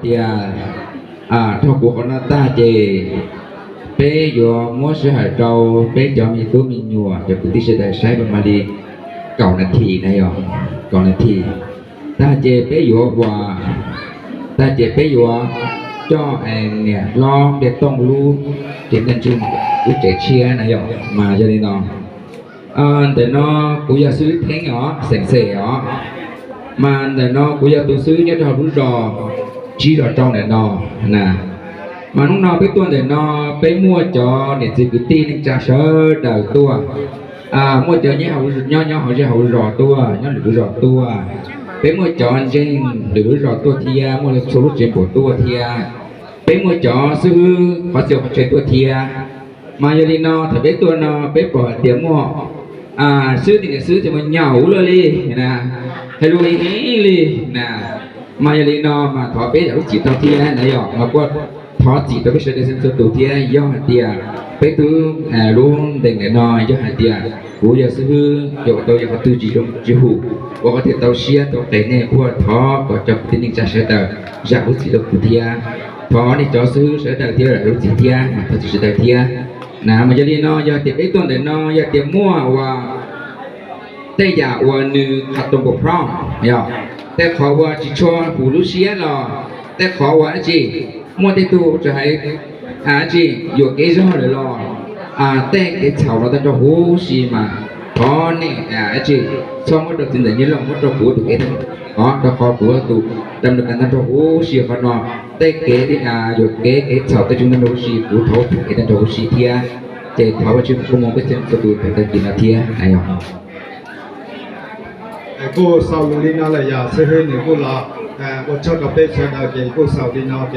Tias dhau kuv qhov no tag ces peb yuav muab sij hawm rau peb cov me tub me nyuam cov kwv tij sawv daws saib mam li kaum nas this na yog, kaum nas this. Tag ces peb yuav ua, tag ces peb yuav coj niam hlob Npliaj Tooj lub tsev neeg ntsug lub tsev tshiab na yog. Mas yog li no, ntawm no kuv yog xib hwb Theeb os, xeem Xes os. Mas ntawm no kuv yog tus xib hwb nyob rau hauv lub zos, tsib zos rau ntawm no na. Mas hnub no peb tuaj ntawm no, peb muaj cov niam txiv kwv tij neej tsa sawv daws tuaj. Muaj cov nyob nyob hauv zej hauv zos tuaj, nyob lwm lub zos tuaj. Peb muaj cov ntseeg lwm lub zos tuaj thiab, muaj txhua lub tsev npum tuaj thiab. Peb muaj cov xib hwb qhov txhia qhov chaw tuaj thiab. Mas yog li no thaum peb tuaj no peb pom hais tias muaj xib hwb tim niam xib hwb tsis mus nyaum ua luaj li na, hais lus heev li na. Mas yog li no mas thov peb zam lub txim rau thiab na yog, mas kuj thov txim rau peb sawv daws txhua tus thiab. Yog hais tias peb tub lub ntees ntawm no yog hais tias kuv yog xib hwb yog ua tau yog qhov twg tsis zoo tsis hum, ua qhov twg tau siab tau qes nej kuj thov kom cov kwv tij neej tsa sawv daws zam lub txim rau kuv thiab. Thov nej cov xib hwb sawv daws thiab zam lub txim thiab, mas thov txim sawv daws thiab. Na mas yog li no yog tias peb tuaj ntawm no yog tias muaj ua tej yam uas nws qhov too pom phooj yog, tej qhov uas tsis tshua hum lub siab los, tej qhov uas dab tsi, muaj tej tug tsis hais dab tsi yuam kev zog lawm los, tej kev txhaum los tag nrho huv si mas thov nej dab tsi txhob muab rau txiv ntxawm Nyiaj Looj, muab rau kuv tus kev, rau qhov kuv tus dam nus kas tag nrho huv si qhov no. Tej kev yuam kev kev txhaum tej tseem tag nrho huv si kuv thov tus kev tag nrho huv si thiab. Ces thov Vajtswv foom koob hmoov peb txhua tus thaum tag kis no thiab na yog. Kuj xaus lus li no lawm yog xib hwb nws kuj los ua tsaug rau peb sawv daws ces kuj xaus li no.